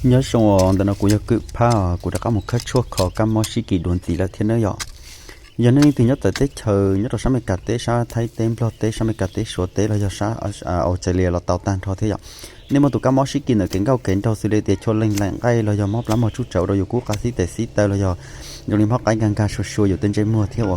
Nyob zoo os, ntawm no kuv yog Kwm Phab os, kuv rov qab mus khawb tshuaj kho kab mob sib kis dua ntxiv lawm thiab nawb yom. Yog nej leej twg nyob txawv teb chaws, nyob rau sab Amelikas teb, sab Thaib teb, Nplog teb, sab Amelikas teb, Suav teb los yog sab Australia los tau tag nrho thiab yom. Nej muaj tus kab mob sib kis ntawm kev nkauj kev nraug xws li tias chua leej laim nqaij los yog mob plab mog tsuj tsawv rau yus kub qab xib tes xib taw los yog zoo li mob qaib nkag nkag sua sua yus tej ntsej muag thiab ua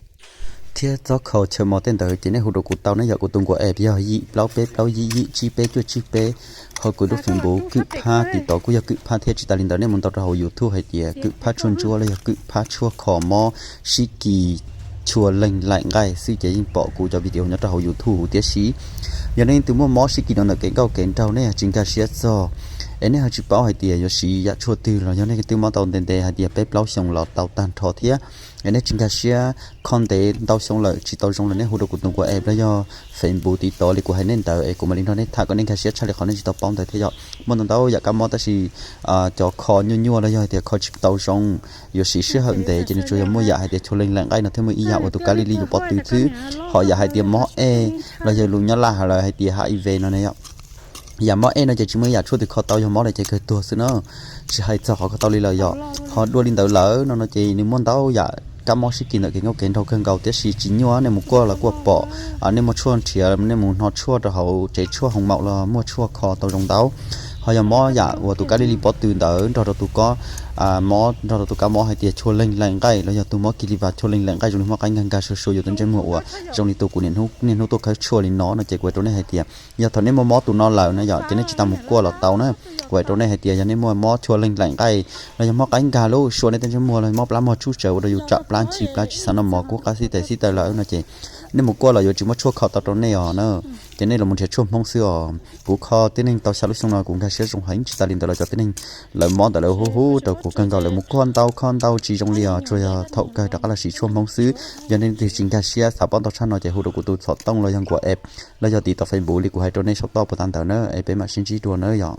thiab txob kho chaw mos tej ntawd ces nej hu rau kuv tau ne yom. Kuv tus nkuaj app yog yim plaub peb plaub yim yim tsib peb cuaj tsib peb, ho kuv lub Facebook Kwm Phab tiv tov kuj yog Kwm Phab thiab. Tsis tas li ntawd nej mus ntaus rau hauv YouTube hais tias Kwm Phab tshuaj ntsuab los yog Kwm Phab tshuaj kho mob sib kis chua leej laim nqaij xwb ces yeej pom kuv cov video nyob rau hauv YouTube huv tib si. Yog nej leej twg muaj mob sib kis rau ntawm kev nkauj kev nraug nej ho tsis nkag siab txog, es nej ho tsis paub hais tias yuav siv yam tshuaj twg los yog nej twb mob tau ntev ntev hais tias peb plaub xyoos los tau tag nrho thiab, es nej tsis nkag siab, kho ntev ntau xyoo lawm tsis tau zoo lawm nej hu rau kuv tus nkuaj app los yog Facebook tiv tov li kuv hais nej ntawd es kuv mam li nrog nej tham kom nej nkag siab tshaj li qhov nej tsis tau paub ntawd thiab yom. Muaj ntau ntau yam kab mob tab sis cov kho nyuaj nyuaj los yog hais tias kho tsis tau zoo, yuav siv sij hawm ntev ces nws tsuas yog muaj yam hais tias chua leej laim nqaij no thiab muaj ib yam uas tus kab li li yus pob tw xwb. Ho yam hais tias mob ej los yog lus nyob Laj hais lawm hais tias HIV no ne yom. Yam mob ej no ces tsis muaj ib yam tshuaj twg kho tau, yog mob lawm ces kawg tuag xwb na, tsis hais txog qhov kho tau li lawm yom. Ho dua li ntawd lawm no no ces nws muaj ntau yam kab mob sib kis ntawm kev nkauj kev nraug kawg nkaus tiam sis tsis nyuaj, nej mus kuaj los kuaj pom. Nej muaj tshuaj nrhiav, nej mus hno tshuaj rau hauv tsev tshuaj Hoo Maum los muaj tshuaj kho tau zoo ntau. Ho yog mob yam uas tus kab li li pob tw ntawd nrog rau tus kab mob, nrog rau tus kab mob hais tias chua leej laim nqaij los yog tus mob kis li vas chua leej laim nqaij zoo li mob qaib nkag nkag sua sua yus tej ntsej muag uas zoo li tus kuv niaj hnub tuaj khawb tshuaj li no no ces kuv hais rau nej hais tias yog thaum nej muaj mob tus no lawm na yom ces nej tsis tas mus kuaj los tau na. Kuv hais rau nej hais tias yog nej muaj mob chua leej laim nqaij los yog mob qaib nkag lub sua nej tej ntsej muag los mob plab mog tsuj tsawv ua rau yus tsam plab ntxhi plab tsis xav noj mov kub qab xib tes xib taw lawm no ces nej mus kuaj los yuav tsis muaj tshuaj kho tau rau nej os na. Ces nej los mus nrhiav tshuaj Hmoob xwb os. Kuv kho tib neeg tau xya lub xyoo no kuv nkag siab zoo heev, tsis tas li ntawd los cov tib neeg lawv mob ntawm lawv hu hu rau kuv kawg nkaus, lawv mus kuaj ntau kho ntau tsis zoo li os, tsuas yog thaum kawg rov qab los siv tshuaj Hmoob xwb. Yog nej twg tsis nkag siab xav paub ntau tshaj no ces hu rau kuv tus xov tooj los yog nkuaj app los yog tiv tov Facebook li kuv hais rau nej saum toj puas tas ntawd na, es peb mam sib ntsib dua na yom.